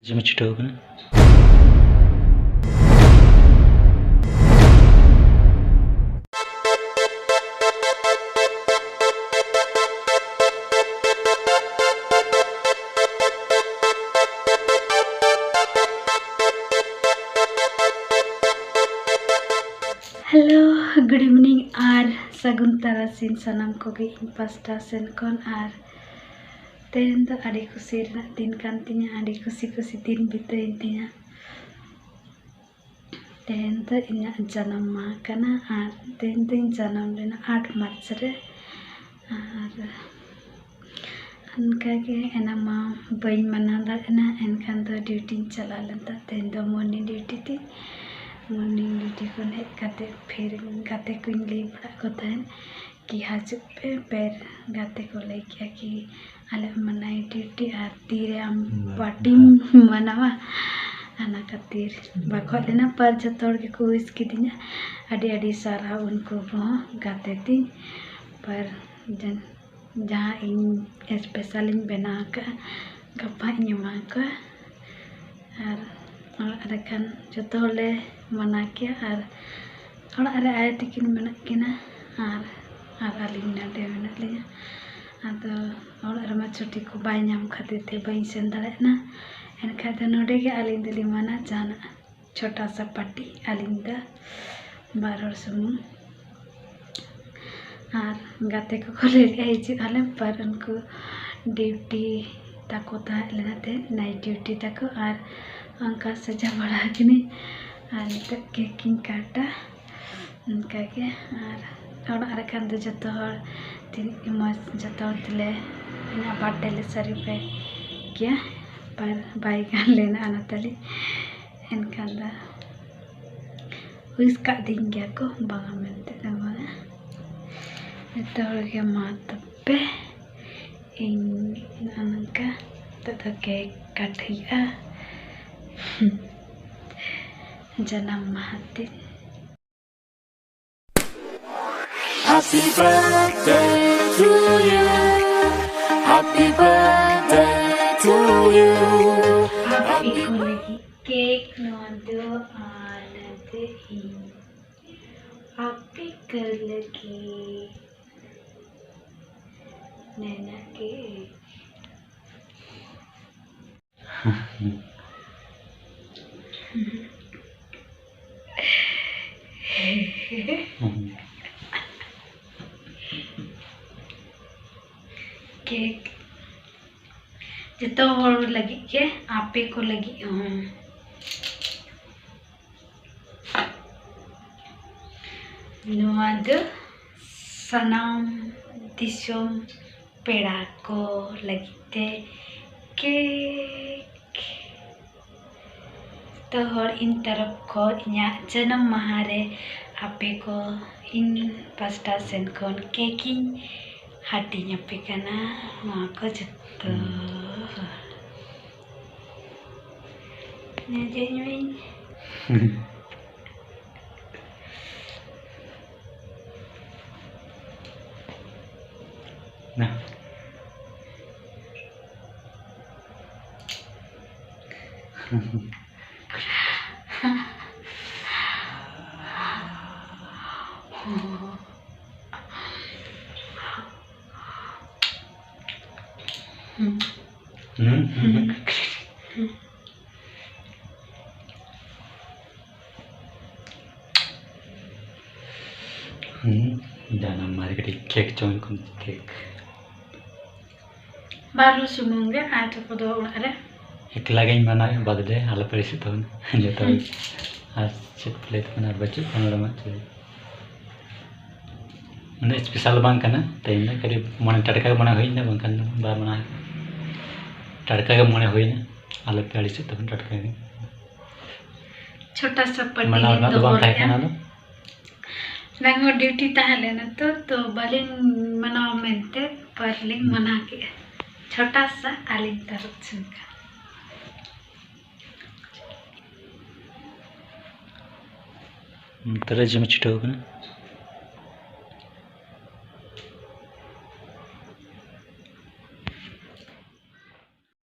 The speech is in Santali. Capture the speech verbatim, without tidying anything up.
ᱡᱚᱢ ᱪᱷᱩᱴᱟᱹᱣ ᱠᱟᱱᱟ᱾ Hello, good evening ᱟᱨ ᱥᱟᱹᱜᱩᱱ ᱛᱟᱨᱟᱥᱤᱧ ᱥᱟᱱᱟᱢ ᱠᱚᱜᱮ ᱤᱧ ᱯᱟᱥᱴᱟ ᱥᱮᱱ ᱠᱷᱚᱱ᱾ ᱟᱨ ᱛᱮᱦᱮᱧ ᱫᱚ ᱟᱹᱰᱤ ᱠᱩᱥᱤ ᱨᱮᱱᱟᱜ ᱫᱤᱱ ᱠᱟᱱ ᱛᱤᱧᱟ, ᱟᱹᱰᱤ ᱠᱩᱥᱤ ᱠᱩᱥᱤ ᱫᱤᱱ ᱵᱤᱛᱟᱹᱣᱮᱱ ᱛᱤᱧᱟ᱾ ᱛᱮᱦᱮᱧ ᱫᱚ ᱤᱧᱟᱹᱜ ᱡᱟᱱᱟᱢ ᱢᱟᱦᱟ ᱠᱟᱱᱟ ᱟᱨ ᱛᱮᱦᱮᱧ ᱫᱚᱧ ᱡᱟᱱᱟᱢ ᱞᱮᱱᱟ ᱟᱴ ᱢᱟᱨᱪ ᱨᱮ᱾ ᱟᱨ ᱚᱱᱠᱟᱜᱮ ᱮᱱᱟᱝ ᱢᱟ ᱵᱟᱹᱧ ᱢᱟᱱᱟᱣ ᱫᱟᱲᱮᱭᱟᱜᱼᱟ, ᱮᱱᱠᱷᱟᱱ ᱫᱚ ᱰᱤᱭᱩᱴᱤᱧ ᱪᱟᱞᱟᱣ ᱞᱮᱱ ᱛᱟᱦᱮᱸᱫ᱾ ᱛᱮᱦᱮᱧ ᱫᱚ ᱢᱚᱨᱱᱤᱝ ᱰᱤᱭᱩᱴᱤ ᱛᱤᱧ, ᱢᱚᱨᱱᱤᱝ ᱰᱤᱭᱩᱴᱤ ᱠᱷᱚᱱ ᱦᱮᱡ ᱠᱟᱛᱮ ᱯᱷᱤᱨ ᱜᱟᱛᱮ ᱠᱚᱧ ᱞᱟᱹᱭ ᱵᱟᱲᱟᱜ ᱠᱚ ᱛᱟᱦᱮᱸᱫ ᱠᱤ ᱦᱤᱡᱩᱜ ᱯᱮ, ᱯᱷᱤᱨ ᱜᱟᱛᱮ ᱠᱚ ᱞᱟᱹᱭ ᱠᱮᱜᱼᱟ ᱠᱤ ᱟᱞᱮ ᱢᱟ ᱱᱟᱭᱤᱴ ᱰᱤᱭᱩᱴᱤ ᱟᱨ ᱛᱤᱨᱮ ᱟᱢ ᱵᱟᱝ ᱯᱟᱨᱴᱤᱢ ᱢᱟᱱᱟᱣᱟ, ᱚᱱᱟ ᱠᱷᱟᱹᱛᱤᱨ ᱵᱟᱠᱚ ᱦᱮᱡ ᱞᱮᱱᱟ᱾ ᱯᱟᱨ ᱡᱚᱛᱚ ᱦᱚᱲ ᱜᱮᱠᱚ ᱣᱤᱥ ᱠᱤᱫᱤᱧᱟ, ᱟᱹᱰᱤ ᱟᱹᱰᱤ ᱥᱟᱨᱦᱟᱣ ᱩᱱᱠᱩ ᱠᱚᱦᱚᱸ ᱜᱟᱛᱮ ᱛᱤᱧ᱾ ᱯᱟᱨ ᱡᱟᱦᱟᱸ ᱤᱧ ᱥᱯᱮᱥᱟᱞᱤᱧ ᱵᱮᱱᱟᱣ ᱟᱠᱟᱫᱼᱟ, ᱜᱟᱯᱟᱧ ᱮᱢᱟ ᱠᱚᱣᱟ᱾ ᱟᱨ ᱚᱲᱟᱜ ᱨᱮ ᱠᱷᱟᱱ ᱡᱚᱛᱚ ᱦᱚᱲᱞᱮ ᱢᱟᱱᱟ ᱠᱮᱭᱟ᱾ ᱟᱨ ᱚᱲᱟᱜ ᱨᱮ ᱟᱭᱳ ᱛᱟᱹᱠᱤᱱ ᱢᱮᱱᱟᱜ ᱠᱤᱱᱟ ᱟᱨ ᱟᱨ ᱟᱹᱞᱤᱧ ᱱᱚᱰᱮ ᱢᱮᱱᱟᱜ ᱞᱤᱧᱟ᱾ ᱟᱫᱚ ᱚᱲᱟᱜ ᱨᱮᱢᱟ ᱪᱷᱩᱴᱤ ᱠᱚ ᱵᱟᱭ ᱧᱟᱢ ᱠᱷᱟᱹᱛᱤᱨ ᱛᱮ ᱵᱟᱹᱧ ᱥᱮᱱ ᱫᱟᱲᱮᱭᱟᱜ ᱠᱟᱱᱟ᱾ ᱮᱱᱠᱷᱟᱱ ᱫᱚ ᱱᱚᱰᱮ ᱜᱮ ᱟᱹᱞᱤᱧ ᱫᱚᱞᱤᱧ ᱢᱟᱱᱟ ᱡᱟᱦᱟᱱᱟᱜ ᱪᱷᱳᱴᱟ ᱥᱟ ᱯᱟᱨᱴᱤ, ᱟᱹᱞᱤᱧ ᱫᱚ ᱵᱟᱨ ᱦᱚᱲ ᱥᱩᱢᱩᱝ᱾ ᱟᱨ ᱜᱟᱛᱮ ᱠᱚᱠᱚ ᱞᱟᱹᱭ ᱞᱮᱫᱼᱟ ᱦᱤᱡᱩᱜ ᱟᱞᱮ, ᱯᱟᱨ ᱩᱱᱠᱩ ᱰᱤᱭᱩᱴᱤ ᱛᱟᱠᱚ ᱛᱟᱦᱮᱸ ᱞᱮᱱᱟ ᱛᱮ, ᱱᱟᱭᱤᱴ ᱰᱤᱭᱩᱴᱤ ᱛᱟᱠᱚ᱾ ᱟᱨ ᱚᱱᱠᱟ ᱥᱟᱡᱟᱣ ᱵᱟᱲᱟ ᱟᱠᱟᱱᱟᱹᱧ ᱟᱨ ᱱᱤᱛᱚᱜ ᱠᱮᱠ ᱤᱧ ᱠᱟᱴᱟ᱾ ᱚᱱᱠᱟᱜᱮ ᱟᱨ ᱚᱲᱟᱜ ᱨᱮ ᱠᱷᱟᱱ ᱫᱚ ᱡᱚᱛᱚ ᱦᱚᱲ ᱛᱤᱱᱟᱹᱜ ᱜᱮ ᱢᱚᱡᱽ, ᱡᱚᱛᱚ ᱦᱚᱲ ᱛᱮᱞᱮ ᱤᱧᱟᱹᱜ ᱵᱟᱨᱛᱷᱰᱮ ᱞᱮ ᱥᱮᱞᱤᱵᱨᱮᱴ ᱠᱮᱭᱟ, ᱯᱟᱨ ᱵᱟᱭ ᱜᱟᱱ ᱞᱮᱱᱟ ᱚᱱᱟ ᱛᱟᱞᱮ᱾ ᱮᱱᱠᱷᱟᱱ ᱫᱚ ᱣᱤᱥ ᱠᱟᱜ ᱫᱤᱧ ᱜᱮᱭᱟ ᱠᱚ, ᱵᱟᱝᱟ ᱢᱮᱱᱛᱮ ᱫᱚ ᱵᱟᱝᱟ᱾ ᱡᱚᱛᱚ ᱦᱚᱲ ᱜᱮ ᱢᱟ ᱛᱚᱵᱮ, ᱤᱧ ᱱᱚᱜᱼᱚ ᱱᱚᱝᱠᱟ ᱱᱤᱛᱚᱜ ᱫᱚ ᱠᱮᱠ ᱠᱟᱴ ᱦᱩᱭᱩᱜᱼᱟ᱾ ᱡᱟᱱᱟᱢ ᱢᱟᱦᱟ ᱫᱤᱱ᱾ Happy birthday to you. Happy birthday to you. Cake ᱡᱚᱛᱚ ᱦᱚᱲ ᱞᱟᱹᱜᱤᱫ ᱜᱮ, ᱟᱯᱮ ᱠᱚ ᱞᱟᱹᱜᱤᱫ ᱦᱚᱸ᱾ ᱱᱚᱣᱟ ᱫᱚ ᱥᱟᱱᱟᱢ ᱫᱤᱥᱚᱢ ᱯᱮᱲᱟ ᱠᱚ ᱞᱟᱹᱜᱤᱫ ᱛᱮ ᱠᱮᱠ᱾ ᱡᱚᱛᱚ ᱦᱚᱲ ᱤᱧ ᱛᱚᱨᱚᱯ ᱠᱷᱚᱱ ᱤᱧᱟᱹᱜ ᱡᱟᱱᱟᱢ ᱢᱟᱦᱟ ᱨᱮ ᱟᱯᱮ ᱠᱚ ᱤᱧ ᱯᱟᱥᱴᱟ ᱥᱮᱱ ᱠᱷᱚᱱ ᱠᱮᱠ ᱤᱧ ᱦᱟᱹᱴᱤᱧ ᱟᱯᱮ ᱠᱟᱱᱟ᱾ ᱱᱚᱣᱟ ᱠᱚ ᱡᱚᱛᱚ ᱦᱚᱲ ᱧᱮᱞ ᱡᱚᱝ ᱢᱮ᱾ ᱱᱟ᱾ ᱦᱩᱸ᱾ ᱦᱩᱸ, ᱡᱟᱱᱟᱢ ᱢᱟᱦᱟ ᱨᱮ ᱠᱟᱹᱴᱤᱡ ᱠᱮᱠ ᱡᱚᱢ ᱠᱚ, ᱠᱮᱠ᱾ ᱵᱟᱨ ᱦᱚᱲ ᱥᱩᱢᱩᱝ ᱜᱮ, ᱟᱨ ᱡᱚᱛᱚ ᱫᱚ ᱚᱲᱟᱜ ᱨᱮ᱾ ᱮᱠᱞᱟ ᱜᱤᱧ ᱢᱟᱱᱟᱣᱮᱫ ᱵᱟᱨᱛᱷᱰᱮ, ᱟᱞᱚᱯᱮ ᱟᱹᱲᱤᱥᱚᱜ ᱛᱟᱵᱚᱱᱟ ᱡᱚᱛᱚ ᱦᱚᱲ᱾ ᱦᱩᱸ᱾ ᱟᱨ ᱪᱮᱫ ᱯᱮ ᱞᱟᱹᱭ ᱛᱟᱵᱚᱱᱟ, ᱟᱨ ᱵᱟᱹᱪᱩᱜ ᱠᱷᱟᱱ ᱚᱸᱰᱮ ᱢᱟ ᱪᱮᱫ᱾ ᱩᱱᱟᱹᱜ ᱥᱯᱮᱥᱟᱞ ᱵᱟᱝ ᱠᱟᱱᱟ ᱛᱮᱦᱮᱧ ᱫᱚ, ᱠᱷᱟᱹᱞᱤ ᱢᱚᱱᱮ ᱴᱟᱴᱠᱟ ᱜᱮ ᱢᱚᱱᱮ ᱦᱩᱭᱱᱟ, ᱵᱟᱝᱠᱷᱟᱱ ᱫᱚ ᱵᱟᱭ ᱢᱟᱱᱟᱣ ᱦᱩᱭ ᱠᱚᱜᱼᱟ᱾ ᱴᱟᱴᱠᱟ ᱜᱮ ᱢᱚᱱᱮ ᱦᱩᱭᱱᱟ, ᱟᱞᱚᱯᱮ ᱟᱹᱲᱤᱥᱚᱜ ᱛᱟᱵᱚᱱ ᱴᱟᱴᱠᱟ ᱜᱮ᱾ ᱪᱷᱳᱴᱟ ᱥᱟ ᱯᱟᱨᱴᱤ ᱢᱟᱱᱟᱣ ᱞᱤᱧ ᱨᱮᱱᱟᱜ ᱫᱚ ᱫᱚᱦᱚ ᱵᱟᱝ ᱛᱟᱦᱮᱸ ᱞᱮᱫᱼᱟ᱾ ᱠᱟᱱᱟ ᱟᱫᱚ᱾ ᱱᱟᱝ ᱦᱚᱸ ᱰᱤᱭᱩᱴᱤ ᱛᱟᱦᱮᱸ ᱞᱮᱱᱟ ᱛᱚ, ᱛᱚ ᱵᱟᱹᱞᱤᱧ ᱢᱟᱱᱟᱣᱟ ᱢᱮᱱᱛᱮ ᱯᱟᱨ ᱞᱤᱧ ᱦᱩᱸ᱾ ᱢᱟᱱᱟᱣ ᱠᱮᱜᱼᱟ᱾ ᱪᱷᱳᱴᱟ ᱥᱟ ᱟᱹᱞᱤᱧ ᱛᱚᱨᱚᱯ ᱥᱮᱱ ᱠᱷᱚᱱ᱾ ᱱᱚᱛᱮ ᱨᱮ ᱡᱚᱢ ᱪᱷᱩᱴᱟᱹᱣ ᱠᱟᱱᱟ᱾